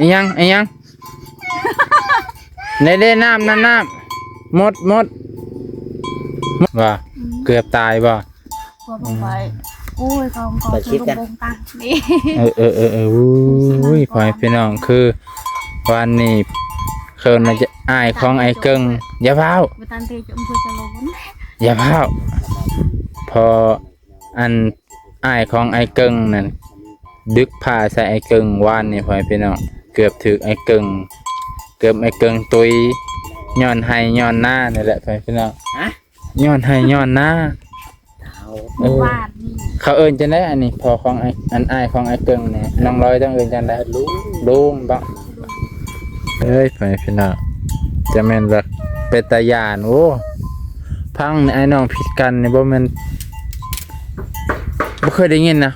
ອີ່ຫຍັງ ອີ່ຫຍັງ ເດ້ໆ ນ້ຳນັ້ນ ນ້ຳ ໝົດ ໝົດ ວ່າ ອືມ ເກືອບຕາຍບໍ່? ພວກໄປ ອືມ ໂອ້ຍ ເຂົາ ເຂົາ ໄປຄິດກັນ ຄືລົງບົງກັນນີ້ ເອີ ເອີ ເອີ ເອີ ໂອ້ຍ ພໍ່ແມ່ພີ່ນ້ອງ ຄືວານນີ້ ເຂີນວ່າຈະ ອ້າຍຂອງອ້າຍເກິ່ງ ຢ່າເວົ້າ ບໍ່ທັນທີ່ຈະ ອຳເພີຈະລົງ ຢ່າເວົ້າ ພໍ ອັນອ້າຍຂອງອ້າຍເກິ່ງນັ້ນ ດຶກຜ້າໃສ່ອ້າຍເກິ່ງວານນີ້ ພໍ່ແມ່ພີ່ນ້ອງ ເກືອບຖືກອ້າຍເກິ່ງ ເກືອບອ້າຍເກິ່ງຕຸຍ ຍ້ອນໄຮ່ຍ້ອນນານີ້ແຫຼະ ພໍ່ແມ່ພີ່ນ້ອງ ຮະ? ຍ້ອນໄຮ່ຍ້ອນນາ ເອີ ວານນີ້ ເຂົາເອີ້ນຈັ່ງໃດ ອັນນີ້ ພໍ່ຂອງອ້າຍ ອັນອ້າຍຂອງອ້າຍເກິ່ງນີ້ ນ້ອງລອຍຕ້ອງເອີ້ນຈັ່ງໃດ? ລຸງ ລຸງບໍ? ເອີຍ ພໍ່ແມ່ພີ່ນ້ອງ ຈະແມ່ນວ່າເປັນຕາຢ້ານ ໂອ້ ພັງນີ້ ອ້າຍນ້ອງຜິດກັນນີ້ ບໍ່ແມ່ນ ບໍ່ເຄີຍໄດ້ຍິນນະ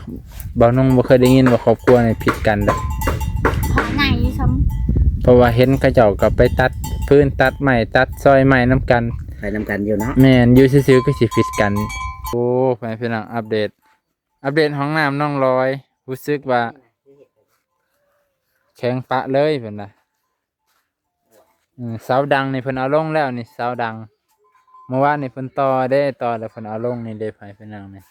ບ່າວນົງບໍ່ເຄີຍໄດ້ຍິນວ່າຄອບຄົວນີ້ຜິດກັນເດ້ ເພາະໃຫຍ່ຊ້ຳ ເພາະວ່າເຫັນເຂົາເຈົ້າກໍໄປຕັດຟືນຕັດໄມ້ ຕັດຊອຍໄມ້ນຳກັນ ໄປນຳກັນຢູ່ເນາະ ແມ່ນ ຢູ່ຊື່ໆ ຄືຊິຜິດກັນ ໂອ້ ພໍ່ແມ່ພີ່ນ້ອງ ອັບເດດ ອັບເດດຫ້ອງນ້ຳນ້ອງລອຍ ຮູ້ສຶກວ່າແຂງປະເລີຍເພິ່ນວ່າ ເອີ ເສົາດັງນີ້ເພິ່ນເອົາລົງແລ້ວນີ້ ເສົາດັງ ເມື່ອວານນີ້ເພິ່ນຕໍ່ເດ້ ຕໍ່ແລ້ວເພິ່ນເອົາລົງນີ້ເດ້ ໃຫ້ພີ່ນ້ອງນີ້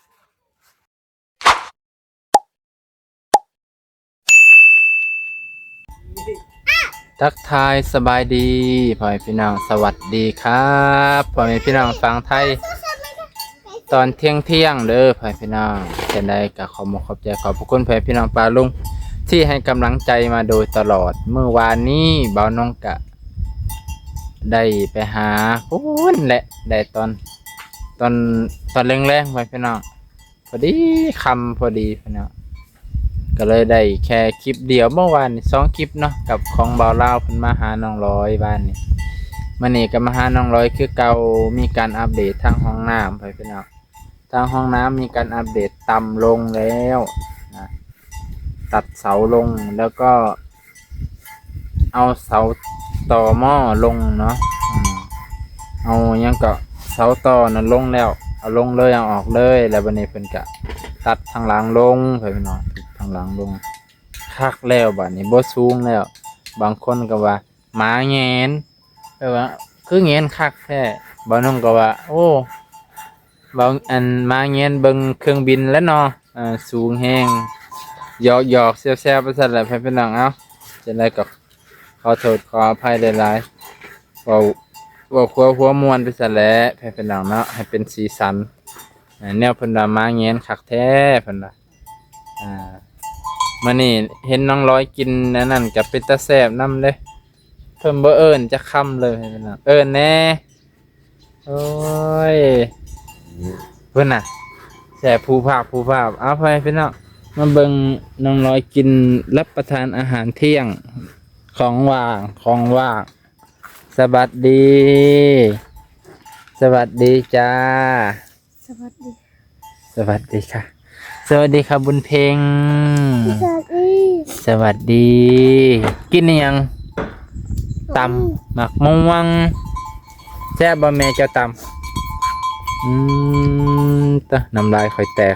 ທັກທາຍສະບາຍດີພໍ່ແມ່ພີ່ນ້ອງ ສະຫວັດດີຄັບພໍ່ແມ່ພີ່ນ້ອງຝັ່ງໄທ ຕອນທ່ຽງໆ ເດີພໍ່ແມ່ພີ່ນ້ອງ ຈັ່ງໃດກໍຂໍຂອບໃຈຂອບພະຄຸນພໍ່ແມ່ພີ່ນ້ອງປ້າລຸງ ທີ່ໃຫ້ກຳລັງໃຈມາໂດຍຕະຫຼອດ ມື້ວານນີ້ບ່າວນົງກະໄດ້ໄປຫາພຸ້ນແຫຼະ ໄດ້ຕອນ ຕອນ ຕອນແລງໆ ພໍ່ແມ່ພີ່ນ້ອງ ພໍດີຄ່ຳພໍດີພີ່ນ້ອງ ກໍເລີຍໄດ້ແຄ່ຄລິບດຽວ ເມື່ອວານນີ້ສອງຄລິບເນາະ ກັບຂອງບ່າວລາວເພິ່ນມາຫານ້ອງລອຍວານນີ້ ມື້ນີ້ກໍມາຫານ້ອງລອຍຄືເກົ່າ ມີການອັບເດດທາງຫ້ອງນ້ຳ ພໍ່ແມ່ພີ່ນ້ອງ ທາງຫ້ອງນ້ຳມີການອັບເດດຕ່ຳລົງແລ້ວນະ ຕັດເສົາລົງ ແລ້ວກໍເອົາເສົາຕໍ່ໝໍ້ລົງເນາະ ອືມ ເອົາຫຍັງເກາະ ເສົາຕໍ່ນັ້ນລົງແລ້ວ ເອົາລົງເລີຍ ເອົາອອກເລີຍ ແລ້ວບັດນີ້ເພິ່ນກະຕັດທາງຫຼັງລົງ ພໍ່ແມ່ພີ່ນ້ອງ ຕັດທາງຫຼັງລົງ ຄັກແລ້ວບັດນີ້ ບໍ່ສູງແລ້ວ ບາງຄົນກໍວ່າ ໝາແຫງນ ແບບວ່າຄືແຫງນຄັກແທ້ ບ່າວນົງກໍວ່າ ໂອ້ ເວົ້າ ອັນ ໝາແຫງນເບິ່ງເຄື່ອງບິນແຫຼະເນາະ ເອີ ສູງແຮງ ຫຍອກໆ ແຊວໆ ໄປຊັ້ນແຫຼະ ພໍ່ແມ່ພີ່ນ້ອງ ເອົ້າ ຈັ່ງໃດກໍຂໍໂທດຂໍອະໄພຫຼາຍໆ ເວົ້າ ເວົ້າຄົວຫົວມ່ວນໄປຊັ້ນແຫຼະ ພໍ່ແມ່ພີ່ນ້ອງເນາະ ໃຫ້ເປັນສີສັນ ແນວເພິ່ນວ່າໝາແຫງນຄັກແທ້ ເພິ່ນວ່າ ອ່າ ມື້ນີ້ເຫັນນ້ອງລອຍກິນອັນນັ້ນກໍເປັນຕາແຊບນຳເດ້ ເພິ່ນບໍ່ເອີ້ນຈັກຄຳເລີຍ ເອີ້ນແດ່ ໂອ້ຍ ເພິ່ນນະ ແຊບຜູຜາບຜູຜາບ ເອົາ ພໍ່ແມ່ພີ່ນ້ອງ ມາເບິ່ງນ້ອງລອຍກິນ ຮັບປະທານອາຫານທ່ຽງ ຂອງຫວ່າງ ຂອງຫວ່າງ ສະຫວັດດີ ສະຫວັດດີຈ້າ ສະຫວັດດີ ສະຫວັດດີຄ່ະ ສະຫວັດດີຄ່ະບຸນເພັງ ສະຫວັດດີ ສະຫວັດດີ ກິນອີ່ຫຍັງ? ຕຳ ຕຳໝາກມ່ວງ ແຊບບໍ່ແມ່ເຈົ້າຕຳ? ອືມ ຕະ ນ້ຳລາຍຂ້ອຍແຕກ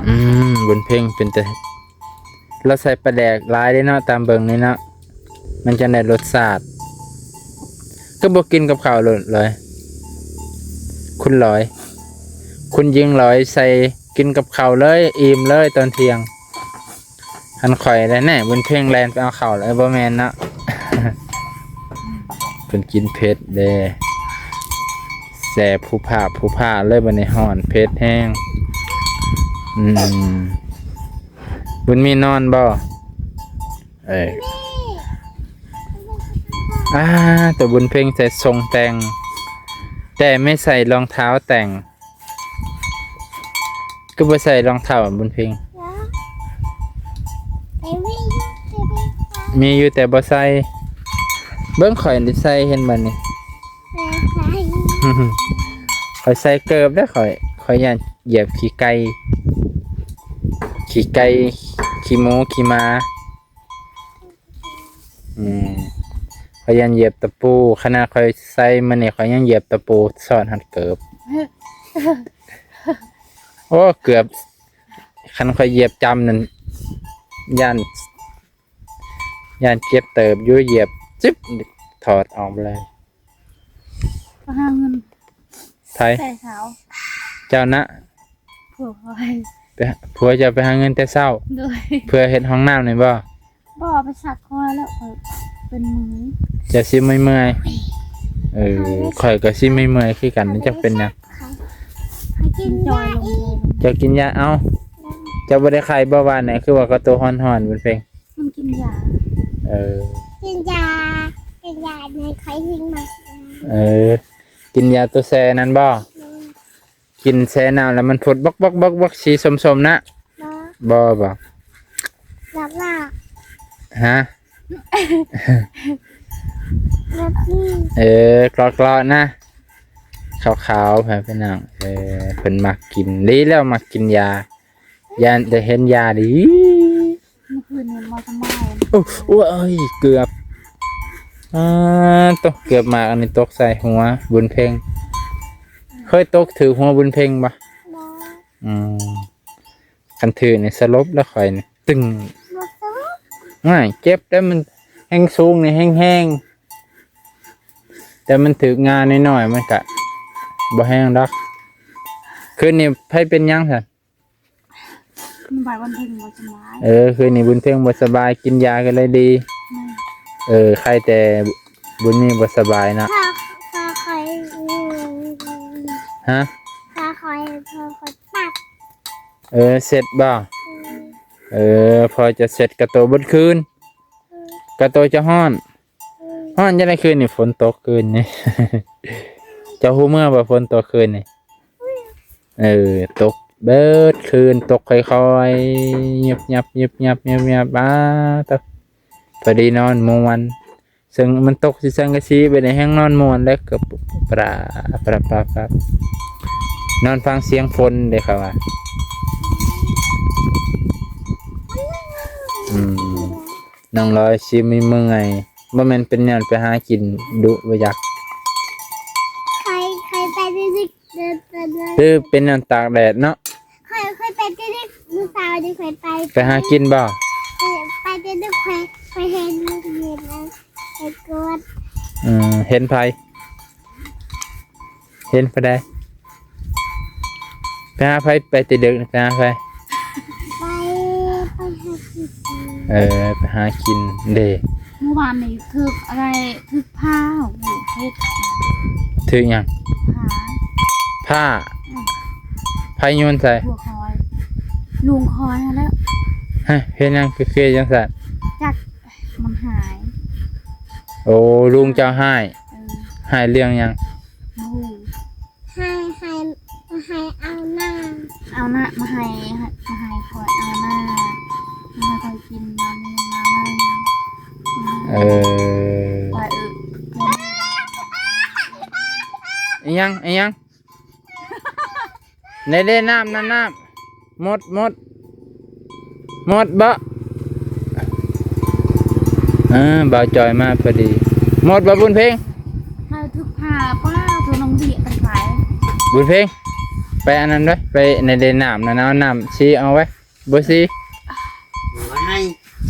ອືມ ບຸນເພັງເປັນຕາ ລາວໃສ່ປາແດກຫຼາຍເດ້ເນາະ ຕາມເບິ່ງນີ້ເນາະ ມັນຈັ່ງໄດ້ລົດຊາດ ຄືບໍ່ກິນກັບເຂົ້າໂລດເລີຍ ຄຸນຫຼອຍ ຄຸນຍິງຫຼອຍ ໃສ່ກິນກັບເຂົ້າເລີຍ ອີ່ມເລີຍຕອນທ່ຽງ ຄັນຂ້ອຍໄດ້ແນ່ ບຸນເພັງແລ່ນໄປເອົາເຂົ້າເລີຍ ບໍ່ແມ່ນເນາະ ເພິ່ນກິນເຜັດເດ້ ແຊບຜູຜາບຜູຜາບເລີຍ ບັດນີ້ຮ້ອນເຜັດແຮງ ອືມ ບຸນມີນອນບໍ່? ເອີ ອາ ຕົວບຸນເພັງໃສ່ສົ້ງແຕ່ງ ແຕ່ໄມ່ໃສ່ລອງເທົ້າແຕ່ງ ຄືບໍ່ໃສ່ລອງເທົ້າບຸນເພັງ? ມີຢູ່ແຕ່ບໍ່ໃສ່ ເບິ່ງຂ້ອຍນີ້ໃສ່ ເຫັນບໍ່ນີ້? ຂ້ອຍໃສ່ເກີບເດ້ ຂ້ອຍ ຂ້ອຍຢ້ານຢຽບຂີ້ໄກ່ ຂີ້ໄກ່ ຂີ້ໝູ ຂີ້ໝາ ອືມ ຂ້ອຍຢ້ານຢຽບຕະປູ ຂະໜາດຂ້ອຍໃສ່ມື້ນີ້ ຂ້ອຍຍັງຢຽບຕະປູຊອດຮອດເກີບ ໂອ້ ເກືອບ ຄັນຂ້ອຍຢຽບຈ້ຳນັ້ນ ຢ້ານ ຢ້ານເຈັບເຕີບຢູ່ ຢຽບ ຈິບ ຖອດອອກເລີຍ. ໄປຫາເງິນ ໃຜ? ແຕ່ເຊົ້າ. ເຈົ້ານະ? ຜົວຂ້ອຍ. ໄປຫາ ຜົວເຈົ້າໄປຫາເງິນແຕ່ເຊົ້າ? ໂດຍ. ເພື່ອເຮັດຫ້ອງນ້ຳນີ້ບໍ່? ບໍ່ ໄປຊັກຫົວແລ້ວ ຂ້ອຍເປັນເມື່ອຍ. ເຈົ້າຊິເມື່ອຍໆ? ເອີ ຂ້ອຍກໍຊິເມື່ອຍໆຄືກັນ ຈັກເປັນຫຍັງ. ເຈົ້າກິນຢາ ເອົ້າ ເຈົ້າບໍ່ໄດ້ໄຂ້ບໍ່ວານນີ້? ຄືວ່າກໍໂຕຮ້ອນໆ ບຸນເພັງ. ມັນກິນຢາ. ເອີ ກິນຢາ ກິນຢາໃນໄຂ້ຍິງມາ. ເອີ ກິນຢາໂຕແຊ່ນັ້ນບໍ່? ແມ່ນ. ກິນແຊ່ນ້ຳແລ້ວມັນຟົດບັກໆໆ ສີສົ້ມໆນະ? ບໍ່ ບໍ່ ບໍ່. ແລ້ວກໍ ຮະ? ແບບນີ້ ເອີ ເກາະໆນະ ຂາວໆ ໃຫ້ເພິ່ນນາງ. ເອີ ເພິ່ນມັກກິນ ດີແລ້ວມັກກິນຢາ. ຢ້ານຈະເຫັນຢາດີ. ເມື່ອຄືນນີ້ບໍ່ສະບາຍ. ໂອ້ ໂອ້ຍ ເກືອບ ອາ ຕົກ ເກືອບໝາກອັນນີ້ຕົກໃສ່ຫົວບຸນເພັງ. ເຄີຍຕົກຖືກຫົວບຸນເພັງບໍ່? ບໍ່. ອືມ ຄັນຖືກນີ້ສະຫຼົບແລ້ວຂ້ອຍນີ້ ຕຶງ. ບໍ່ສະຫຼົບ. ໂອ້ຍ ເຈັບ ແຕ່ມັນແຮງສູງນີ້ແຮງໆ ແຕ່ມັນຖືກງ່ານ້ອຍໆ ມັນກະບໍ່ແຮງດອກ. ຄືນນີ້ໃຜເປັນຫຍັງຊັ້ນ? ມັນບາຍ ບຸນເພັງບໍ່ສະບາຍ. ເອີ ຄືນນີ້ບຸນເພັງບໍ່ສະບາຍ ກິນຢາກໍເລີຍດີ. ແມ່ນ. ເອີ ໄຄແຕ່ບຸນມີບໍ່ສະບາຍເນາະ. ພໍ່ ພໍ່ຂ້ອຍ ຮະ? ພໍ່ຂ້ອຍ ພໍ່ຂ້ອຍປັບ. ເອີ ເຊັດບໍ່? ເອີ ເອີ ພໍ່ຈະເຊັດກະໂຕເບິດຄືນ. ກະໂຕຈະຮ້ອນ. ຮ້ອນຈັ່ງໃດຄືນນີ້? ຝົນຕົກຄືນນີ້. ເຈົ້າຮູ້ເມື່ອບໍ່ ຝົນຕົກຄືນນີ້? ເອີ ຕົກເບິດຄືນ ຕົກຄ່ອຍໆ ຍຶບຍັບ ຍຶບຍັບ ຍຶບຍັບ. ອ້າ ຕະ ພໍດີນອນມ່ວນ. ເຊິ່ງມັນຕົກຊິສັງກະສີ ໄປໄດ້ແຮງນອນມ່ວນ ແລ້ວກໍປະ ປະ ປະ ປະ ນອນຟັງສຽງຝົນເດ້ ເຂົາວ່າ. ອືມ ນ້ອງລອຍຊິມີເມື່ອຍ ບໍ່ແມ່ນເປັນຍ້ອນໄປຫາກິນດຸບໍ່ຈັກ ໄປ ໄປ ໄປ ຫຼືເປັນຍ້ອນຕາກແດດເນາະ? ຂ້ອຍ ຂ້ອຍໄປແຕ່ດຶກ ມື້ເຊົ້ານີ້ຂ້ອຍໄປ ໄປຫາກິນບໍ່? ເອີ ໄປແຕ່ດຶກ ຂ້ອຍ ຂ້ອຍເຫັນ ເຫັນ ເອີ ໄປກວດ. ເອີ ເຫັນໃຜ? ເຫັນຜູ້ໃດ? ໄປຫາໃຜ? ໄປແຕ່ດຶກນີ້ໄປຫາໃຜ? ໄປ ໄປຫາກິນ. ເອີ ໄປຫາກິນເດ້. ມື້ວານນີ້ຖືກອະໄລ ຖືກພ້າວເຮັດ. ຖືກຫຍັງ? ພ້າວ. ພ້າວ? ອືມ. ໃຜໂຍນໃສ່? ຜົວຂ້ອຍ ລຸງຂ້ອຍຫັ້ນແຫຼະ. ຮະ ເຮັດຫຍັງຄືເຄຍຈັ່ງຊັ້ນ? ຈັກ ມັນຫາຍ. ໂອ້ ລຸງເຈົ້າຮ້າຍ. ເອີ ຮ້າຍເລື່ອງຫຍັງ? ບໍ່ຮູ້. ໃຫ້ ໃຫ້ ໃຫ້ເອົານ້ຳ ເອົານ້ຳມາໃຫ້ ໃຫ້ ມາໃຫ້ຂ້ອຍ ເອົານ້ຳມາໃຫ້ຂ້ອຍກິນ ນ້ຳ ນ້ຳ ນ້ຳ. ເອີ ຂ້ອຍ ເອີ ອີຫຍັງ ອີຫຍັງ? ໃນເດ້ນ້ຳນັ້ນ ນ້ຳ ໝົດ ໝົດ ໝົດບໍ່? ເອີ ບ່າວຈອຍມາພໍດີ. ໝົດບໍ່ບຸນເພັງ? ໃຫ້ຖືກພາປ້າໂທນ້ອງເບຍກັນໄປ. ບຸນເພັງ ໄປອັນນັ້ນເດີ້ ໄປໃນເດ້ນ້ຳນັ້ນ ເອົານ້ຳຊີເອົາໄວ້. ບໍ່ຊີ ມາໃຫ້.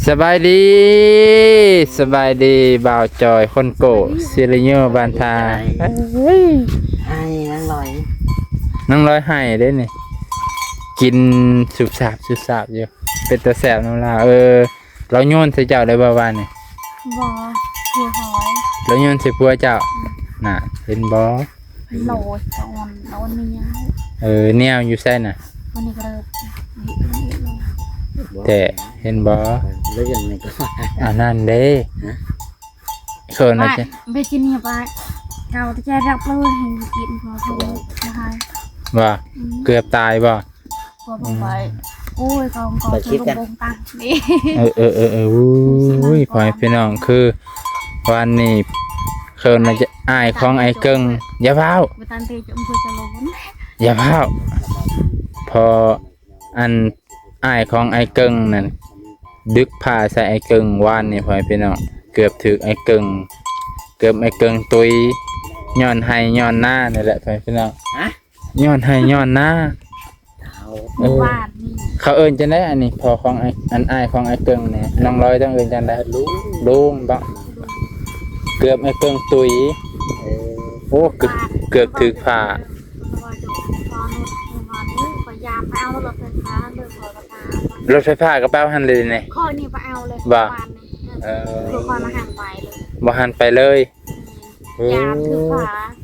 ສະບາຍດີ ສະບາຍດີ ບ່າວຈອຍຄົນໂກ້ ຊິລິໂຍ ບ້ານທ່າ. ເອີຍ ໃຫ້ນາງລອຍ ນາງລອຍໃຫ້ເດ້ນີ້ ກິນສຸບສາບ ສຸບສາບຢູ່ ເປັນຕາແຊບນຳລາວ. ເອີ ລາວໂຍນໃສ່ເຈົ້າໄດ້ບໍ່ວານນີ້? ບໍ່ ຜົວຂ້ອຍ ລາວໂຍນໃສ່ຜົວເຈົ້າ. ອືມ ນະ ເຫັນບໍ່? ໂລດ ອອນ ອອນນີ້ຍັງ ເອີ ແນວຢູ່ໃສນະ? ອັນນີ້ກໍເລີຍ ແຕ່ເຫັນບໍ່? ເລື່ອງນີ້ກໍ ອັນນັ້ນເດ້ ຮະ? ເຂົາໜ້າຈະ ໄປ ໄປກິນນີ້ໄປ ເຂົາຈະຮັບເລີຍໃຫ້ກິນ ເຂົາໂທມາໃຫ້ ວ່າ ອືມ ເກືອບຕາຍບໍ່? ບໍ່ ບໍ່ໄປ ອືມ ໂອ້ຍ ເຂົາ ເຂົາ ໄປຄິດກັນ ໂທລົງບົງຕັງນີ້ ເອີ ເອີ ເອີ ເອີ ໂອ້ຍ ພໍ່ແມ່ພີ່ນ້ອງ ຄື ວານນີ້ເຂົາໜ້າຈະ ອ້າຍຂອງອ້າຍເກິ່ງ ຢ່າຟ້າວ ບໍ່ທັນໄດ້ຈະ ຈະລົງ ຢ່າຟ້າວ ເພາະອັນອ້າຍຂອງອ້າຍເກິ່ງນັ້ນ ດຶກຜ້າໃສ່ອ້າຍເກິ່ງວານນີ້ ພໍ່ແມ່ພີ່ນ້ອງ ເກືອບຖືກອ້າຍເກິ່ງ ເກືອບອ້າຍເກິ່ງຕຸຍ ຍ້ອນໄຮ່ຍ້ອນນານີ້ແຫຼະ ພໍ່ແມ່ພີ່ນ້ອງ ຮະ? ຍ້ອນໄຮ່ຍ້ອນນາ ເອີ ວານນີ້ ເຂົາເອີ້ນຈັ່ງໃດອັນນີ້? ພໍ່ຂອງອ້າຍ ອັນອ້າຍຂອງອ້າຍເກິ່ງນີ້ ນ້ອງລອຍຕ້ອງເອີ້ນຈັ່ງໃດ? ລຸງ ລຸງບໍ? ເກືອບອ້າຍເກິ່ງຕຸຍ. ເອີ ໂອ້ ເກືອບ ເກືອບຖືກຜ້າ. ລົດໄຟຟ້າກໍໄປເອົາຫັ້ນເລີຍນີ້. ຂ້ອຍນີ້ໄປເອົາເລີຍ ເອີ ຄືຂ້ອຍມາຫັນໄປເລີຍ ບໍ່ຫັນໄປເລີຍ. ແມ່ນ ຢ້ານຖືກຜ້າ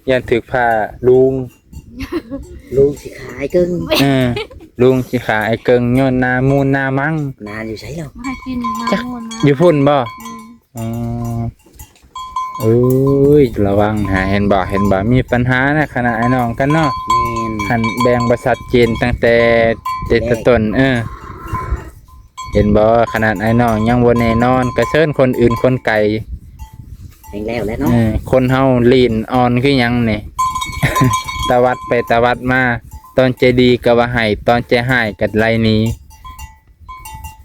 ຢ້ານຖືກຜ້າລຸງ. ລຸງຊິຂ້າອ້າຍເກິ່ງ. ເອີ ລຸງຊິຂ້າອ້າຍເກິ່ງຍ້ອນໜ້າມູນໜ້າມັງ. ໜ້າຢູ່ໃສເນາະ? ມາກິນມາ ຈັກ ໝູນມາ ຢູ່ພຸ້ນບໍ? ແມ່ນ ອໍ ເອີຍ ລະວັງຫາ ເຫັນບໍ່ ເຫັນບໍ່ ມີປັນຫານະ ຂະໜາດອ້າຍນ້ອງກັນເນາະ. ແມ່ນ ຄັນແບ່ງບໍ່ຊັດເຈນຕັ້ງແຕ່ ແຕ່ຕົ້ນ ເອີ ເຫັນບໍ່ ຂະໜາດອ້າຍນ້ອງຍັງບໍ່ແນ່ນອນ ກະເຊີນຄົນອື່ນຄົນໄກ ແຮງແລ້ວແຫຼະເນາະ. ເອີ ຄົນເຮົາລີ້ນອ່ອນຄືຫຍັງນີ້ ຕະວັດໄປຕະວັດມາ ຕອນໃຈດີກໍວ່າໃຫ້ ຕອນໃຈຮ້າຍກໍໄລ່ໜີ.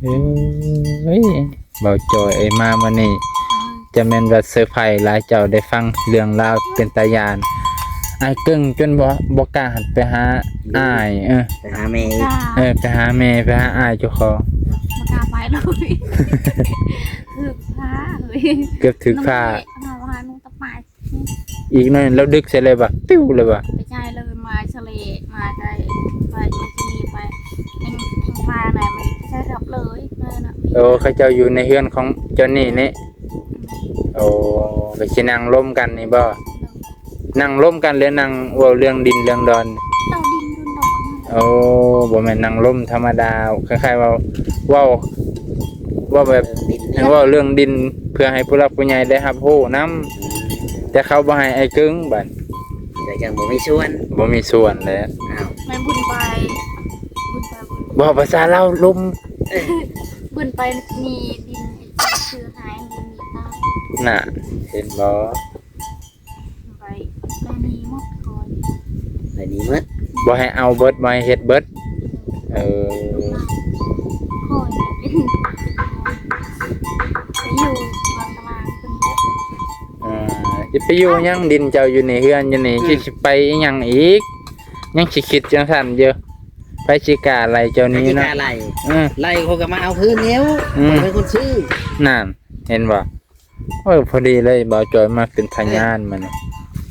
ເອີຍ ເບົາຈອຍເອີຍ ມາມື້ນີ້ ອືມ ຈະແມ່ນວ່າເຊີໄພຫຼາຍ ເຈົ້າໄດ້ຟັງເລື່ອງລາວເປັນຕາຢ້ານ. ອ້າຍເກິ່ງຈົນບໍ່ ບໍ່ກ້າຫັນໄປຫາອ້າຍ ເອີ ໄປຫາແມ່ອີກ ເອີ ໄປຫາແມ່ ໄປຫາອ້າຍເຈົ້າຂອງ ບໍ່ກ້າໄປເລີຍ ຖືກພ້າເລີຍ ເກືອບຖືກພ້າ ນ້ອງເລະ ຫາວ່າໜູຕະປາຍ. ອີກໜ້ອຍລາວດຶກໃສ່ເລີຍບໍ່ ຕິວເລີຍບໍ່ ໄປຈ່າຍເລີຍ ມາສະເລະ ມາໄກ ໄປມາທີ່ນີ້ໄປ ແຮງ ແຮງພານະ ມັນໃຊ້ກັບເລີຍ ເອີນະ. ໂອ້ ເຂົາເຈົ້າຢູ່ໃນເຮືອນຂອງເຈົ້ານີ້ນີ້. ອືມ ໂອ້ ກໍຊິນັ່ງລົມກັນນີ້ບໍ່? ໂດຍ ນັ່ງລົມກັນ ຫຼືນັ່ງເວົ້າເລື່ອງດິນເລື່ອງດອນ? ເວົ້າດິນເລື່ອງດອນ. ໂອ້ ບໍ່ແມ່ນນັ່ງລົມທຳມະດາ ຄ້າຍໆວ່າເວົ້າ ເວົ້າແບບ ເອີ ເວົ້າເລື່ອງດິນ ເພື່ອໃຫ້ຜູ້ຫຼັກຜູ້ໃຫຍ່ໄດ້ຮັບຮູ້ນຳ. ອືມ ແຕ່ເຂົາບໍ່ໃຫ້ອ້າຍເກິ່ງບັດ ກໍຈັ່ງບໍ່ມີສ່ວນ ບໍ່ມີສ່ວນແຫຼະ. ອ້າວ ແມ່ນບຸນໄປ ບຸນໄປ ບຸນ ເວົ້າພາສາລາວລົມ ເອີ ບຸນໄປມີດິນຊື້ໃຫ້ ມີຕາຍ ນະ ເຫັນບໍ່? ໄປ ໄປນີ້ໝົດ ຂ້ອຍ ໄປນີ້ໝົດ ບໍ່ໃຫ້ເອົາເບິດ ບໍ່ໃຫ້ເຮັດເບິດ. ເອີ ຂ້ອຍເປັນ ໄປຢູ່ບາງຕະລາງເພິ່ນເບິດ. ເອີ ຊິໄປຢູ່ຫຍັງ ດິນເຈົ້າຢູ່ໃນເຮືອນຢູ່ນີ້ ເອີ ຊິໄປອີຫຍັງອີກ? ຍັງຊິຄິດຈັ່ງຊັ້ນຢູ່ ໃຜຊິກ້າໄລ່ເຈົ້າໜີເນາະ ໃຜຊິກ້າໄລ່? ເອີ ໄລ່ເຂົາກໍມາເອົາຄືນແລ້ວ ອືມ ຂ້ອຍເປັນຄົນຊື້ ນັ້ນ ເຫັນບໍ່? ໂອ້ຍ ພໍດີເລີຍ ບ່າວຈອຍມາເປັນພະຍານ ເອີ ມື້ນີ້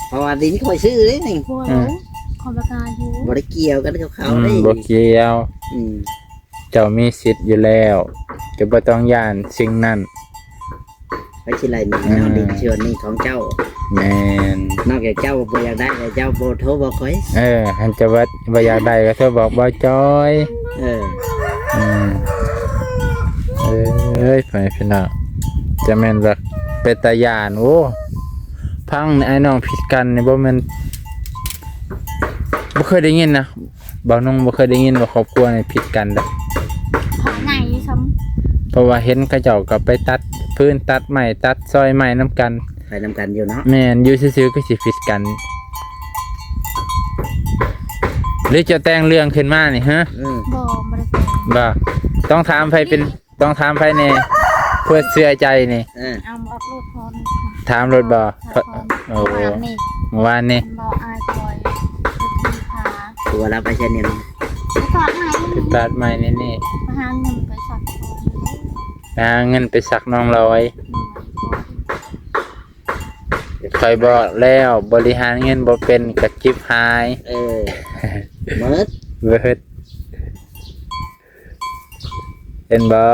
ເພາະວ່າດິນຂ້ອຍຊື້ເດ້ນີ້. ບໍ່ ອືມ ຂ້ອຍບໍ່ກ້າຢູ່ ບໍ່ໄດ້ກ່ຽວກັນກັບເຂົາ ອືມ ເດ້ ບໍ່ກ່ຽວ ອືມ ເຈົ້າມີສິດຢູ່ແລ້ວ ເຈົ້າບໍ່ຕ້ອງຢ້ານສິ່ງນັ້ນ. ໄປຊິໄລ່ໜີ ອືມ ເນາະ ດິນສ່ວນນີ້ຂອງເຈົ້າ. ແມ່ນ ນອກຈາກເຈົ້າບໍ່ຢາກໄດ້ແລ້ວ ເຈົ້າບໍ່ໂທບອກຂ້ອຍ? ເອີ ຄັນເຈົ້າວ່າບໍ່ຢາກໄດ້ກໍໂທບອກບ່າວຈອຍ. ເອີ ອືມ ເອີຍ ພໍ່ແມ່ພີ່ນ້ອງ ຈະແມ່ນວ່າເປັນຕາຢ້ານ. ໂອ້ ພັງນີ້ ອ້າຍນ້ອງຜິດກັນນີ້ ບໍ່ແມ່ນ ບໍ່ເຄີຍໄດ້ຍິນນະ ບ່າວນົງບໍ່ເຄີຍໄດ້ຍິນວ່າຄອບຄົວນີ້ຜິດກັນເດ້. ເພາະຫຍັງຊ້ຳ? ເພາະວ່າເຫັນເຂົາເຈົ້າກໍໄປຕັດຟືນ ຕັດໄມ້ ຕັດຊອຍໄມ້ນຳກັນ ໄປນຳກັນຢູ່ເນາະ. ແມ່ນ ຢູ່ຊື່ໆຄືຊິຜິດກັນ ຫຼືເຈົ້າແຕ່ງເລື່ອງຂຶ້ນມານີ້ ຮະ? ອືມ ບໍ່ ບໍ່ໄດ້ແຕ່ງ. ບໍ່ ຕ້ອງຖາມໃຜເປັນ ຕ້ອງຖາມໃຜແດ່ ເພື່ອເຊື່ອໃຈນີ້? ເອີ ເອົາ ອອກໂລດພອນ ຖາມໂລດບໍ່? ຖາມພອນ ໂອ້ ເມື່ອວານນີ້ ເມື່ອວານນີ້ ມັນບໍ່ອາຍຂ້ອຍ ຄືພາ ຕົວລາວໄປໃສນີ້ ໄປຕັດໄມ້ ໄປຕັດໄມ້ນີ້ ໄປຫາເງິນໄປສັກ ໄປຫາເງິນໄປສັກນ້ອງລອຍ. ຂ້ອຍບອກແລ້ວ ບໍລິຫານເງິນບໍ່ເປັນກະຈິບຫາຍ. ເອີ ເໝິດ ເໝິດ ເຫັນບໍ່?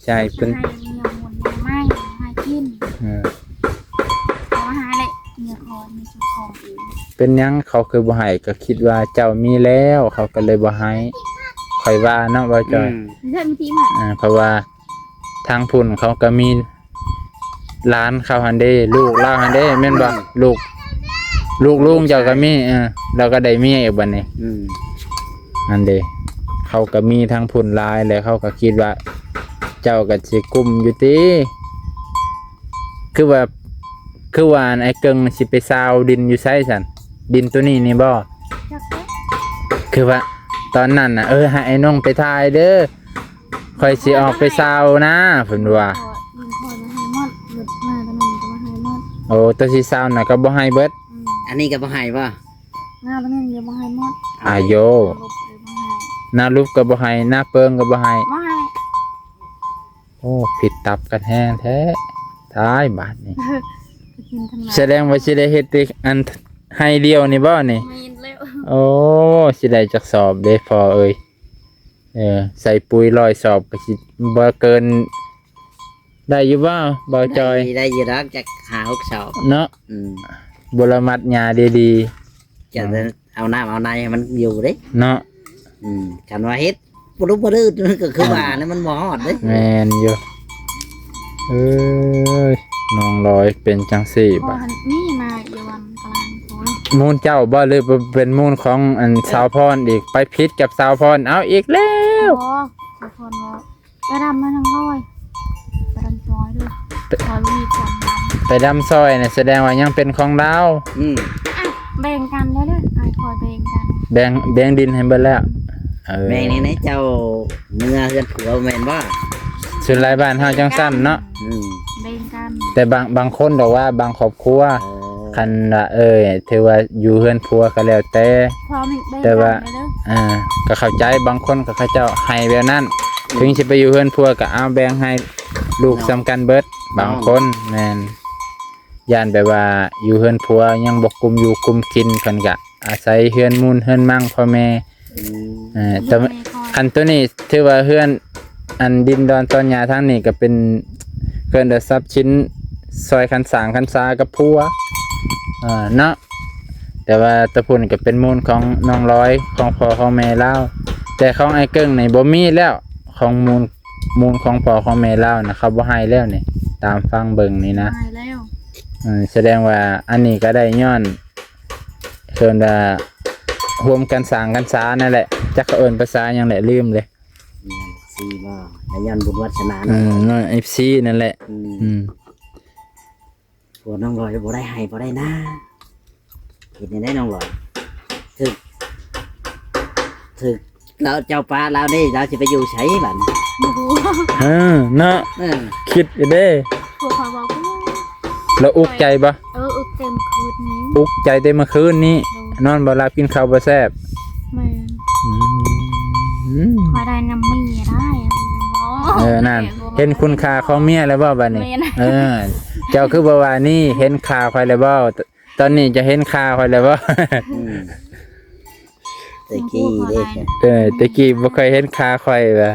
ໃຈເພິ່ນ ໃຫ້ເມຍໝູນເມຍໄມ້ ໃຫ້ກິນ. ເອີ ເອົາມາໃຫ້ແຫຼະ ເມຍຄອນ ເມຍເຈົ້າຂອງເອງ. ເປັນຫຍັງເຂົາຄືບໍ່ໃຫ້? ກໍຄິດວ່າເຈົ້າມີແລ້ວ ເຂົາກໍເລີຍບໍ່ໃຫ້ ຂ້ອຍວ່າເນາະ ບ່າວຈອຍ. ອືມ ເພິ່ນທີ່ມາ ເອີ ເພາະວ່າ ທາງພຸ້ນເຂົາກໍມີຫຼານເຂົາຫັ້ນເດ້ ລູກລາວຫັ້ນເດ້ ແມ່ນບໍ່? ອືມ ລູກ ລູກລຸງເຈົ້າກໍມີ ເອີ ລາວກໍໄດ້ເມຍອີກບັດນີ້. ອືມ ຫັ້ນເດ້ ເຂົາກໍມີທາງພຸ້ນຫຼາຍ ແລ້ວເຂົາກໍຄິດວ່າເຈົ້າກໍຊິກຸ້ມຢູ່ຕິ. ຄືວ່າ ຄືວ່າອັນອ້າຍເກິ່ງຊິໄປຊາວດິນຢູ່ໃສຊັ້ນ? ດິນໂຕນີ້ນີ້ບໍ່? ຈັກແຫຼະ ຄືວ່າຕອນນັ້ນນະ ເອີ ໃຫ້ອ້າຍນ້ອງໄປຖ່າຍເດີ ຂ້ອຍຊິອອກໄປຊາວນາ ເພິ່ນວ່າ. ດິນຂ້ອຍນະໃຫ້ໝົດ ລົດມາຕອນນັ້ນກໍມາໃຫ້ໝົດ. ໂອ້ ໂຕຊິຊາວນະກໍບໍ່ໃຫ້ເບິດ. ອືມ ອັນນີ້ກໍບໍ່ໃຫ້ບໍ່? ນາຕອນນັ້ນກໍບໍ່ໃຫ້ໝົດ. ອາໂຢ ລົດກໍບໍ່ໃຫ້. ນາຫຼຸບກໍບໍ່ໃຫ້ ນາເປິງກໍບໍ່ໃຫ້ ບໍ່ໃຫ້. ໂອ້ ຜິດຕັບກັນແຮງແທ້ ຕາຍບາດນີ້. ສະແດງວ່າຊິໄດ້ເຮັດແຕ່ອັນໄຮ່ດຽວນີ້ບໍ່ນີ້? ແມ່ນແລ້ວ. ໂອ້ ຊິໄດ້ຈັກສອບເດ້ພໍ່ເອີຍ? ເອີ ໃສ່ປຸ໋ຍຮ້ອຍສອບກໍຊິບໍ່ເກີນ ໄດ້ຢູ່ບໍ່ ບ່າວຈອຍ? ໄດ້ ໄດ້ຢູ່ດອກ ຈັກຫ້າຫົກສອບເນາະ. ອືມ ບໍ່ລະມັດຫຍ້າດີໆ ຈະໄດ້ເອົານ້ຳເອົາໃນໃຫ້ມັນຢູ່ເດ້ເນາະ. ອືມ ຄັນວ່າເຮັດ ປະດຸບປະດືດ ມັນກໍຄືວ່ານັ້ນ ມັນບໍ່ຮອດເດ້. ແມ່ນຢູ່. ເອີຍ ນ້ອງລອຍເປັນຈັ່ງຊີ້ບັດນີ້ນະ ຢູ່ວັນກະລາງໂພນ. ມູນເຈົ້າບໍ່ ຫຼືເປັນມູນຂອງອັນ ເອີ ສາວພອນອີກ? ໄປຜິດກັບສາວພອນເອົາອີກແລ້ວ. ອໍ ສາວພອນເວົ້າ ໄປດຳມາທາງລອຍ ໄປດຳຊອຍເດີ້ ໄປ ຂໍລະຫວີດກັນນຳ. ໄປດຳຊອຍນະ ສະແດງວ່າຍັງເປັນຂອງລາວ. ອືມ ອ່ະ ແບ່ງກັນເດີ້ ອ້າຍຂ້ອຍແບ່ງກັນ ແບ່ງ ແບ່ງດິນໃຫ້ເບິດແລ້ວ. ເອີ ແບ່ງນີ້ນະ ເຈົ້າເມືອເຮືອນຜົວແມ່ນບໍ່? ສ່ວນຫຼາຍບ້ານເຮົາຈັ່ງຊັ້ນເນາະ. ອືມ ແບ່ງກັນ ແຕ່ບາງ ບາງຄົນດອກວ່າ ບາງຄອບຄົວ ເອີ ຄັນວ່າ ເອີ ຖືວ່າຢູ່ເຮືອນຜົວກໍແລ້ວແຕ່ ແຕ່ວ່າ ເອີ ກໍເຂົ້າໃຈ ບາງຄົນກໍເຂົາເຈົ້າໃຫ້ແບບນັ້ນ. ອືມ ເຖິງຊິໄປຢູ່ເຮືອນຜົວກໍເອົາແບ່ງໃຫ້ລູກ ເນາະ ສ່ຳກັນເບິດ ບາງຄົນ. ແມ່ນ ຢ້ານແບບວ່າຢູ່ເຮືອນຜົວຍັງບໍ່ກຸມຢູ່ກຸມກິນ ເພິ່ນກະອາໄສເຮືອນມູນເຮືອນມັ່ງພໍ່ແມ່. ອືມ ເອີ ແຕ່ວ່າ ແມ່ນ ຄັນໂຕນີ້ຖືວ່າເຮືອນ ອັນດິນດອນຕອນຫຍ້າທາງນີ້ກໍເປັນ ເອີ້ນວ່າຊັບສິນຊ່ອຍກັນສ້າງກັນສາກັບຜົວ ເອີ ເນາະ. ແຕ່ວ່າຕະພຸ້ນກໍເປັນມູນຂອງນ້ອງລອຍ ຂອງພໍ່ຂອງແມ່ລາວ ແຕ່ຂອງອ້າຍເກິ່ງນີ້ບໍ່ມີແລ້ວ ຂອງມູນ ມູນຂອງພໍ່ຂອງແມ່ລາວນະ ເຂົາບໍ່ໃຫ້ແລ້ວນີ້ ຕາມຟັງເບິ່ງນີ້ນະ ບໍ່ໃຫ້ແລ້ວ. ເອີ ສະແດງວ່າອັນນີ້ກໍໄດ້ຍ້ອນ ເອີ້ນວ່າຮ່ວມກັນສ້າງກັນສານັ້ນແຫຼະ ຈັກເຂົາເອີ້ນພາສາຫຍັງແຫຼະ ລືມເລີຍ. ແມ່ນ ຊີບໍ່ ໄດ້ຍ້ອນບຸນວາດສະໜາ ເອີ ເນາະ ເອັຟຊີນັ້ນແຫຼະ. ອືມ ອືມ ຜົວນ້ອງລອຍບໍ່ໄດ້ໄຮ່ບໍ່ໄດ້ນາ ເຮັດແນວໃດນ້ອງລອຍ? ຖືກ ຖືກລາວເຈົ້າປະລາວນີ້ ລາວຊິໄປຢູ່ໃສບັດນີ້? ບໍ່ຮູ້ ເອີ ເນາະ ເອີ ຄິດຢູ່ເດ້ ພວກເຂົາເວົ້າ ແລ້ວອຸກໃຈບໍ່? ເອີ ອຸກເຕັມຄືນນີ້ ອຸກໃຈແຕ່ມື້ຄືນນີ້ ໂດຍ ນອນບໍ່ຫຼັບ ກິນເຂົ້າບໍ່ແຊບ. ແມ່ນ ອືມ ຂ້ອຍໄດ້ນຳເມຍໄດ້ ເອີ ນັ້ນ ເຫັນຄຸນຄ່າຂອງເມຍແລ້ວບໍ່ບັດນີ້? ແມ່ນ ເອີ ເຈົ້າຄືບໍ່ວ່ານີ້ ເຫັນຄ່າຂ້ອຍແລ້ວບໍ່? ຕອນນີ້ຈະເຫັນຄ່າຂ້ອຍແລ້ວບໍ່? ອືມ ແຕ່ກີ້ເດ້ ເອີ ແຕ່ກີ້ບໍ່ເຄີຍເຫັນຄ່າຂ້ອຍວ່າ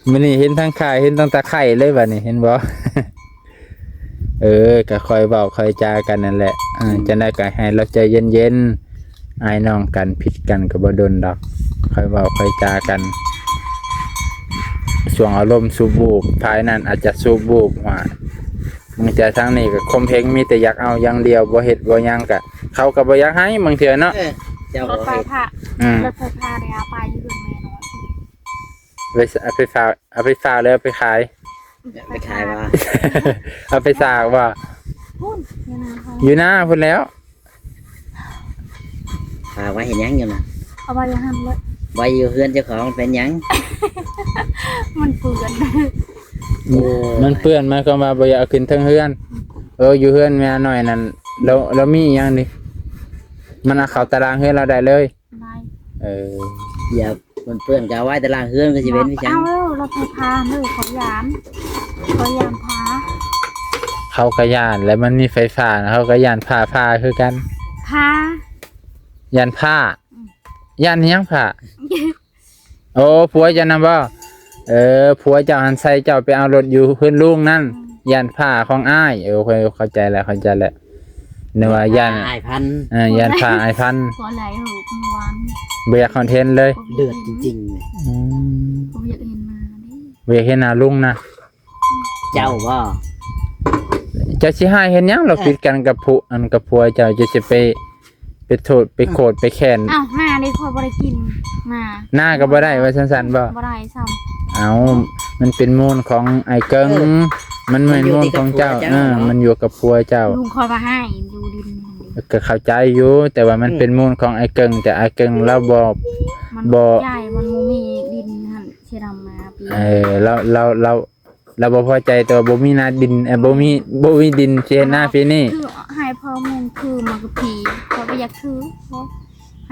ມື້ນີ້ເຫັນທັງຄ່າ ເຫັນຕັ້ງແຕ່ໄຂ່ເລີຍບັດນີ້ ເຫັນບໍ່? ເອີ ກໍຄ່ອຍເວົ້າຄ່ອຍຈາກັນນັ້ນແຫຼະ ເອີ ອືມ ຈັ່ງໃດກໍໃຫ້ເຮົາໃຈເຢັນໆ ອ້າຍນ້ອງກັນ ຜິດກັນກໍບໍ່ດົນດອກ ຄ່ອຍເວົ້າຄ່ອຍຈາກັນ. ຊ່ວງອາລົມຊຸບວູບ ຝ່າຍນັ້ນອາດຈະຊຸບວູບວ່າ ບາງເທື່ອທາງນີ້ກໍຂົ່ມເຫງ ມີແຕ່ຢາກເອົາຢ່າງດຽວ ບໍ່ເຮັດບໍ່ຫຍັງກະ ເຂົາກໍບໍ່ຢາກໃຫ້ບາງເທື່ອເນາະ. ເອີ ເຈົ້າ ລົດໄຟຟ້າ ອືມ ລົດໄຟຟ້າໄດ້ເອົາໄປຢູ່ເຮືອນແມ່ນ້ອຍ ໄປ ເອົາໄປຝາກ ເອົາໄປຝາກ ຫຼືເອົາໄປຂາຍ? ໄປຂາຍວ່າ ເອົາໄປຝາກວ່າ ພຸ້ນ ຢູ່ນາເຂົາ ຢູ່ນາພຸ້ນແລ້ວ. ຝາກໄວ້ເຮັດຫຍັງຢູ່ນະ? ເອົາໄວ້ຢູ່ຫັ້ນເລີຍ ໄວ້ຢູ່ເຮືອນເຈົ້າຂອງເປັນຫຍັງ? ມັນເປື້ອນ ໂອ້ ມັນເປື້ອນ ໝາຍຄວາມວ່າບໍ່ຢາກເອົາຂຶ້ນເທິງເຮືອນ. ເອີ ຢູ່ເຮືອນແມ່ນ້ອຍນັ້ນ ລາວ ລາວມີອີ່ຫຍັງນີ້? ມັນເອົາເຂົ້າຕາລາງເຮືອນລາວໄດ້ເລີຍ? ໄດ້ ເອີ ຢ່າ ມັນເປື້ອນກໍເອົາໄວ້ຕາລາງເຮືອນກໍຊິເປັນຄືກັນ. ເອົາ ລົດໄຟຟ້າເດີ ຂ້ອຍຢ້ານ ຂ້ອຍຢ້ານຟ້າ. ເຂົາກໍຢ້ານ ແລະມັນມີໄຟຟ້ານະ ເຂົາກໍຢ້ານຟ້າຜ່າຄືກັນ. ຟ້າ ຢ້ານຟ້າ ອືມ ຢ້ານຫຍັງຟ້າ? ໂອ້ ຜົວເຈົ້ານະບໍ່? ເອີ ຜົວເຈົ້າຫັ້ນໃສ່ເຈົ້າໄປເອົາລົດຢູ່ເຮືອນລຸງນັ້ນ ອືມ ຢ້ານຟ້າຂອງອ້າຍ. ເອີ ຂ້ອຍເຂົ້າໃຈແລ້ວ ເຂົ້າໃຈແລ້ວ ນຶກວ່າຢ້ານອ້າຍພັນ ເອີ ຢ້ານຟ້າອ້າຍພັນ ບໍ່ຢາກຮອດເຫັນເລີຍ ເດືອດຈິງໆ. ອືມ ບໍ່ຢາກເຫັນໜ້າເດ້ ບໍ່ຢາກເຫັນໜ້າລຸງນະ. ເຈົ້າບໍ່? ເຈົ້າຊິຮ້າຍເຮັດຫຍັງ? ລາວ ເອີ ຜິດກັນກັບຜູ້ ອັນ ກັບຜົວເຈົ້າ ເຈົ້າຊິໄປ ໄປໂທດ ໄປໂຄດ ໄປແຄ້ນ. ອ້າວ ໜ້ານີ້ຂ້ອຍບໍ່ໄດ້ກິນ ໜ້າ ໜ້າກໍບໍ່ໄດ້ວ່າຊັ້ນໆບໍ່? ບໍ່ໄດ້ຊ້ຳ. ເອົ້າ ມັນເປັນມູນຂອງອ້າຍເກິ່ງ ເອີ ມັນແມ່ນມູນຂອງເຈົ້າ. ມັນຢູ່ກັບຜົວເຈົ້າ ເອີ ເນາະ ມັນຢູ່ກັບຜົວເຈົ້າ. ລຸງຂ້ອຍວ່າໃຫ້ຢູ່ດິນ ກໍເຂົ້າໃຈຢູ່ ແຕ່ວ່າມັນ ອືມ ເປັນມູນຂອງອ້າຍເກິ່ງ ແຕ່ອ້າຍເກິ່ງລາວບໍ່ ມັນ ບໍ່ ໃຫຍ່ ມັນບໍ່ມີດິນຫັ້ນ ຊິດຳມາປີ ເອີ ລາວ ລາວ ລາວ ລາວບໍ່ພໍໃຈ ແຕ່ວ່າບໍ່ມີນາດິນ ເອີ ບໍ່ມີ ບໍ່ມີດິນຊິເຮັດນາປີນີ້. ຄືໃຫ້ພໍ່ແມ່ນຄືມັນກໍຜີ ຂ້ອຍບໍ່ຢາກຖື ໃຫ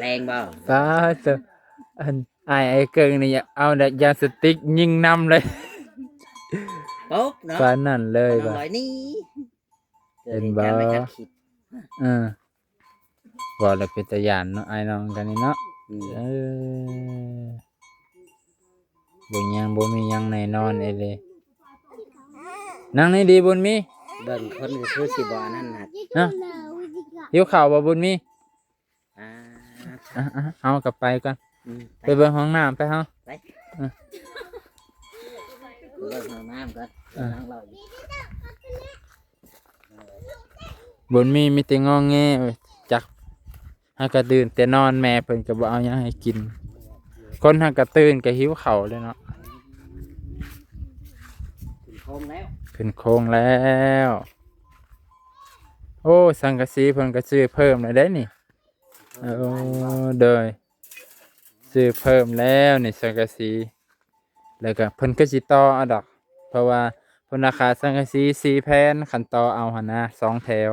ແລງບໍ່? ສາທຸ ອັນອ້າຍໄອ້ເກິ່ງນີ້ເອົາຢາສະຕິກຍິງນຳເລີຍ ປົບເນາະ ປານນັ້ນເລີຍວ່າ ນ້ອງລອຍໜີ ເຫັນບໍ່? ເກີດເຫດການໄມ່ຄາດຄິດ ເອີ ເວົ້າແລ້ວເປັນຕາຢ້ານເນາະ ອ້າຍນ້ອງກັນນີ້ເນາະ ອືມ ເອີ ບໍ່ຍັງ ບໍ່ມີຫຍັງແນ່ນອນອີ່ຫຼີ ນັ່ງນີ້ດີບຸນມີ ເບິ່ງຄົນກໍຄືຊິບໍ່ອັນນັ້ນນະ ຮະ ຫິວເຂົ້າບໍ່ບຸນມີ? ອ່າ ອ່ະ ອ່ະ ເຮົາກໍໄປກ່ອນ ອືມ ໄປ ໄປເບິ່ງຫ້ອງນ້ຳໄປເຮົາ ໄປ ເອີ ເບິ່ງຫ້ອງນ້ຳກ່ອນ ເອີ ເບິ່ງຫ້ອງນ້ຳ ບໍ່ມີ ມີແຕ່ງໍແງ ຈັກ ຫາກະຕື່ນແຕ່ນອນ ແມ່ເພິ່ນກໍບໍ່ເອົາຫຍັງໃຫ້ກິນ ຄົນຫາກະຕື່ນກໍຫິວເຂົ້າແລ້ວເນາະ ຂຶ້ນໂຄງແລ້ວ ຂຶ້ນໂຄງແລ້ວ ໂອ້ ສັງກະສີເພິ່ນກໍຊື້ເພີ່ມແລ້ວເດ້ນີ້ ໂອ້ ໂດຍ ຊື້ເພີ່ມແລ້ວນີ້ສັງກະສີ ແລ້ວກໍເພິ່ນກໍຊິຕໍ່ເອົາດອກ ເພາະວ່າເພິ່ນລາຄາສັງກະສີສີ່ແຜ່ນ ຄັນຕໍ່ເອົາຫັ້ນນະ ສອງແຖວ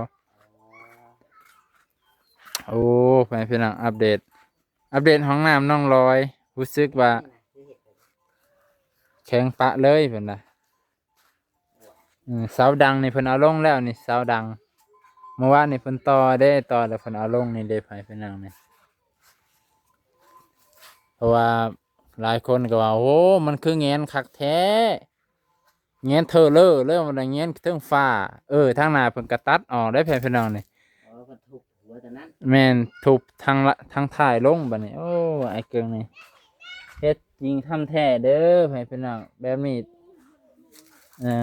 ໂອ້ ພໍ່ແມ່ພີ່ນ້ອງ ອັບເດດ ອັບເດດຫ້ອງນ້ຳນ້ອງລອຍ ຮູ້ສຶກວ່າແຂງປະເລີຍເພິ່ນວ່າ ອືມ ເສົາດັງນີ້ເພິ່ນເອົາລົງແລ້ວນີ້ ເສົາດັງ ເມື່ອວານນີ້ເພິ່ນຕໍ່ເດ້ ຕໍ່ແລ້ວເພິ່ນເອົາລົງນີ້ເດ້ ພໍ່ແມ່ພີ່ນ້ອງນີ້ ເພາະວ່າຫຼາຍຄົນກໍວ່າ ໂອ້ ມັນຄືແງນຄັກແທ້ ແງນເທີເລີເລີ ມັນແງນເທິງຟ້າ ເອີ ທາງໜ້າເພິ່ນກໍຕັດອອກເດ້ ພໍ່ແມ່ພີ່ນ້ອງນີ້ ອໍ ເພິ່ນທຸບ ຫົວຕົວນັ້ນ ແມ່ນ ທຸບທາງລະ ທາງທ້າຍລົງບັດນີ້ ໂອ້ ອ້າຍເກິ່ງນີ້ ເຮັດຈິງທຳແທ້ເດີ ໃຫ້ພີ່ນ້ອງ ແບບນີ້ ເອີ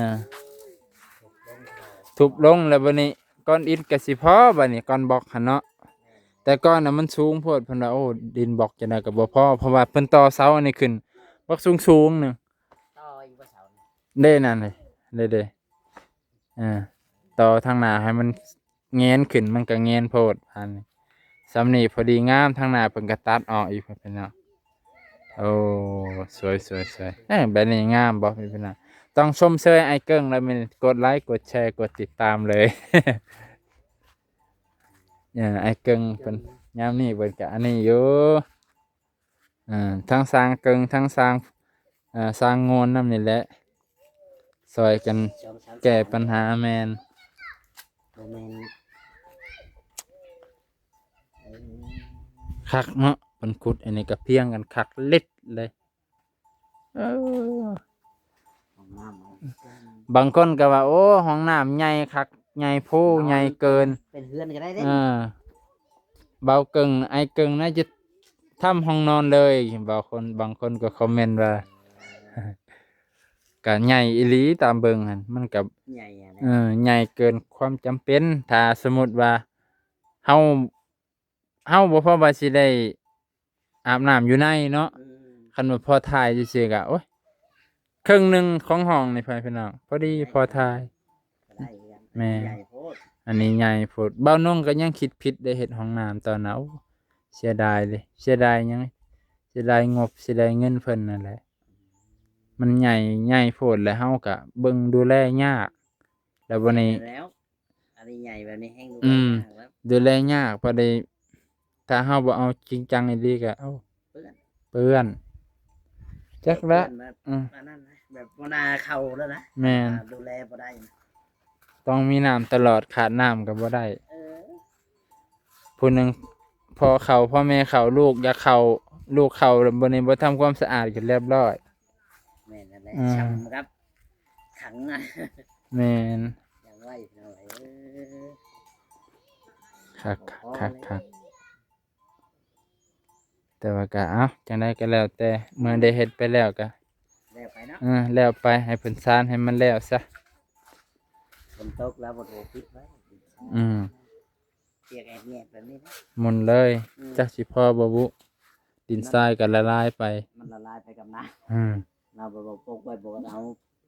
ທຸບລົງແລ້ວບັດນີ້ ກ້ອນອິດກໍຊິພໍບັດນີ້ ກ້ອນບລັອກຫັ້ນເນາະ ແຕ່ກ່ອນນະມັນສູງໂພດ ເພິ່ນວ່າ ໂອ້ ດິນບລັອກຈັ່ງໃດກໍບໍ່ພໍ ເພາະວ່າເພິ່ນຕໍ່ເສົາອັນນີ້ຂຶ້ນບັກສູງໆ ໜຶ່ງ ຕໍ່ອີກບໍ່ເສົານີ້ ເດ້ ນັ້ນເດ້ ເດ້ ເອີ ຕໍ່ທາງໜ້າໃຫ້ມັນແງນຂຶ້ນ ມັນກໍແງນໂພດ ອັນນີ້ ສ່ຳນີ້ພໍດີງາມ ທາງໜ້າເພິ່ນກໍຕັດອອກອີກ ພີ່ນ້ອງ ໂອ້ ສວຍໆໆ ເອີ ແບບນີ້ງາມບໍ່ ພີ່ນ້ອງ ຕ້ອງຊົມເຊີຍອ້າຍເກິ່ງແລ້ວ ແມ່ນກົດໄລ ກົດແຊ ກົດຕິດຕາມເລີຍ ເອີ ອ້າຍເກິ່ງເພິ່ນ ຍາມນີ້ເພິ່ນກໍອັນນີ້ຢູ່ ອ່າ ທັງຊ່າງເກິ່ງ ທັງຊ່າງ ເອີ ຊ່າງງວນນຳນີ້ແຫຼະ ຊ່ອຍກັນແກ້ປັນຫາ ແມ່ນ ບໍ່ແມ່ນ ເອີ ຄັກເນາະ ເພິ່ນຂຸດອັນນີ້ກໍພຽງກັນຄັກເລັດເລີຍ ເອີ ຫ້ອງນ້ຳ ບາງຄົນກໍວ່າ ໂອ້ ຫ້ອງນ້ຳໃຫຍ່ຄັກ ໃຫຍ່ໂພ ໃຫຍ່ເກີນ ເປັນເຮືອນກໍໄດ້ເດ້ ເອີ ເບົາເກິ່ງ ອ້າຍເກິ່ງໜ້າຈະທຳຫ້ອງນອນເລີຍ ບາງຄົນ ບາງຄົນກໍຄອມເມັນວ່າ ກະໃຫຍ່ອີ່ຫຼີ ຕາມເບິ່ງຫັ້ນ ມັນກະ ໃຫຍ່ ເອີ ໃຫຍ່ເກີນຄວາມຈຳເປັນ ຖ້າສົມມຸດວ່າເຮົາ ເຮົາບໍ່ພໍວ່າຊິໄດ້ອາບນ້ຳຢູ່ໃນເນາະ ອືມ ຄັນວ່າພໍຖ່າຍຊື່ໆກະ ໂອ້ຍ ເຄິ່ງໜຶ່ງຂອງຫ້ອງນີ້ ພໍ່ແມ່ພີ່ນ້ອງ ພໍດີພໍຖ່າຍ ກໍໄດ້ຄືກັນ ແມ່ນ ອັນນີ້ໃຫຍ່ໂພດ ອັນນີ້ໃຫຍ່ໂພດ ບ່າວນົງກໍຍັງຄິດຜິດໄດ້ເຮັດຫ້ອງນ້ຳຕອນນັ້ນ ໂອ້ ເສຍດາຍເດ້ ເສຍດາຍຫຍັງ ເສຍດາຍງົບ ເສຍດາຍເງິນເພິ່ນນັ້ນແຫຼະ ມັນໃຫຍ່ ໃຫຍ່ໂພດ ແລ້ວເຮົາກໍເບິ່ງດູແລຍາກ ແລ້ວບັດນີ້ ແມ່ນແລ້ວ ອັນນີ້ໃຫຍ່ແບບນີ້ແຮງ ອືມ ດູແລຍາກແລ້ວ ດູແລຍາກ ພໍໄດ້ ຖ້າເຮົາບໍ່ເອົາຈິງຈັງອີ່ຫຼີກໍ ເອົ້າ ເປື້ອນ ເປື້ອນ ຈັກລະ ເປື້ອນແບບ ອືມ ອັນນັ້ນນະ ແບບບໍ່ໜ້າເຂົ້າແລ້ວນະ ແມ່ນ ອ່າ ດູແລບໍ່ໄດ້ນະ ຕ້ອງມີນ້ຳຕະຫຼອດ ຂາດນ້ຳກໍບໍ່ໄດ້ ເອີ ຜູ້ໜຶ່ງພໍເຂົ້າ ພໍ່ແມ່ເຂົ້າ ລູກຢາກເຂົ້າ ລູກເຂົ້າ ບັດນີ້ບໍ່ທຳຄວາມສະອາດກໍລຽບຮ້ອຍ ແມ່ນນັ້ນແຫຼະ ອືມ ຊ່ຳກັບຂັງນະ ແມ່ນ ຢ່າງໄວ ພີ່ນ້ອງເອີຍ ຄັກໆໆໆ ແຕ່ວ່າກໍ ເອົ້າ ຈັ່ງໃດກໍແລ້ວແຕ່ ເມື່ອໄດ້ເຮັດໄປແລ້ວກໍ ແລ້ວໄປເນາະ ເອີ ແລ້ວໄປ ໃຫ້ເພິ່ນຊານໃຫ້ມັນແລ້ວຊະ ຝົນຕົກແລ້ວບໍ່ໂທປິດໄວ້ ອືມ ປຽກແອດແຍດແບບນີ້ນະ ໝຸ່ນເລີຍ ອືມ ຈັກຊິພໍບໍ່ບຸ ດິນຊາຍກໍລະລາຍໄປ ມັນລະລາຍໄປກັບນ້ຳ ອືມ ລາວບໍ່ປົກໄວ້ ບໍ່ເອົາ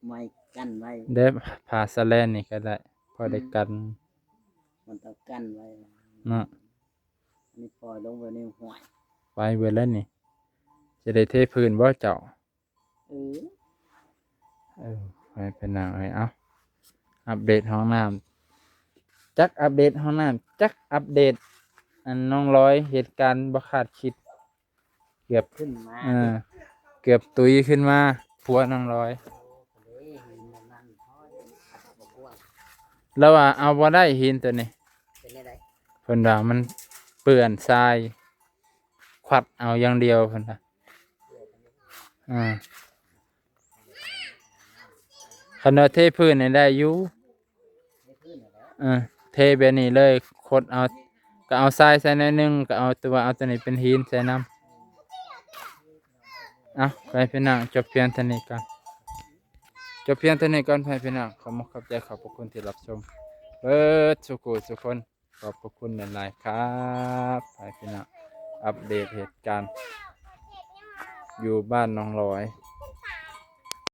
ໄມ້ກັ້ນໄວ້ ເດ້ ຜ້າສະແລນນີ້ກໍໄດ້ ພໍໄດ້ກັນ ມັນຕ້ອງກັ້ນໄວ້ເນາະ ອັນນີ້ປ່ອຍລົງໄວ້ໃນຫ້ວຍ ໄປເບິດແລ້ວນີ້ ຈະໄດ້ເທພື້ນບໍ່ເຈົ້າ? ເອີ ເອີ ໄປເປັນຫຍັງເອີຍ ເອົ້າ ອັບເດດຫ້ອງນ້ຳ ຈັກອັບເດດຫ້ອງນ້ຳ ຈັກອັບເດດ ອັນນ້ອງລອຍເຮັດການບໍ່ຄາດຄິດ ເກືອບ ຂຶ້ນມາ ເອີ ເກືອບຕຸຍຂຶ້ນມາ ຜົວນ້ອງລອຍ. ໂອ້ ເດ້ ຫີນອັນນັ້ນ ໂອ້ຍ ບໍ່ກວນ ລາວວ່າເອົາບໍ່ໄດ້ຫີນໂຕນີ້ ເປັນແນວໃດ? ເພິ່ນວ່າມັນເປື້ອນຊາຍ ຄວັດເອົາຢ່າງດຽວເພິ່ນວ່າ ອ່າ ຄັນວ່າເທພື້ນນີ້ໄດ້ຢູ່ ເອີ ເທແບບນີ້ເລີຍ ຄົດເອົາ ກໍເອົາຊາຍໃສ່ໜ້ອຍໜຶ່ງ ກໍເອົາຕົວ ເອົາຕົວນີ້ເປັນຫີນໃສ່ນຳ. ເອົາ ໄປພີ່ນ້ອງ ຈົບພຽງເທົ່ານີ້ກ່ອນ ຈົບພຽງເທົ່ານີ້ກ່ອນ ໄປພີ່ນ້ອງ ຂໍຂອບໃຈ ຂອບພະຄຸນທີ່ຮັບຊົມເບິດສູ່ຜູ້ສູ່ຄົນ. ຂອບພະຄຸນຫຼາຍໆ ຄັບ ໃຫ້ພີ່ນ້ອງອັບເດດເຫດການຢູ່ບ້ານໜອງລອຍ